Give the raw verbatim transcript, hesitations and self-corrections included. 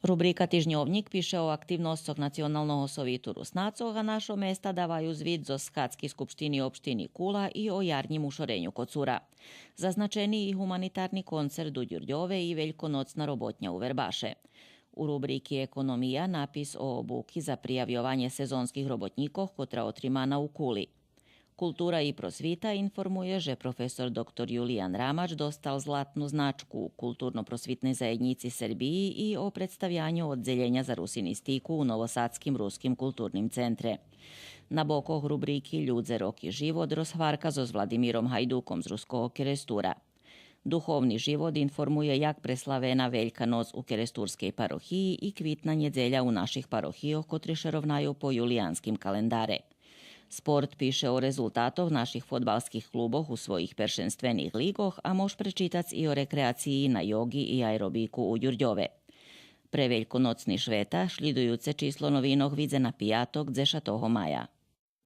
Рубрика Тижньовнїк пише о активносцох Националного совиту Руснацох, а Нашо места даваю звит зоз схадзки Скупштини општини Кула и о ярнїм ушореню Коцура. Зазначени и гуманитарни концерт у Дюрдьове и вельконоцна роботня у Вербаше. У рубрики Економия напис о обуки за приявйованє сезонских роботнїкох котра отримана у Кули. Култура и просвита информує же професор доктор Юлиян Рамач достал златну значку у Културно-просвитней заєднїци Сербиї и о представяню Оддзелєня за русинистику у Новосадским руским културним центре. На бокох рубрики Людзе, роки, живот розгварка зоз Владимиром Гайдуком з Руского Керестура. Духовни живот информує як преславена Велька ноц у керестурскей парохиї и Квитна нєдзеля у наших парохийох котри ше ровнаю по юлиянским календаре. Спорт пише о резултатох наших фодбалских клубох у своїх першенствених лиґох, а мож пречитац и о рекреациї на йоґи и аеробику у Дюрдьове. Пре вельконоцни швета шлїдуюце число новинох видзе на пияток, дзешатого мая.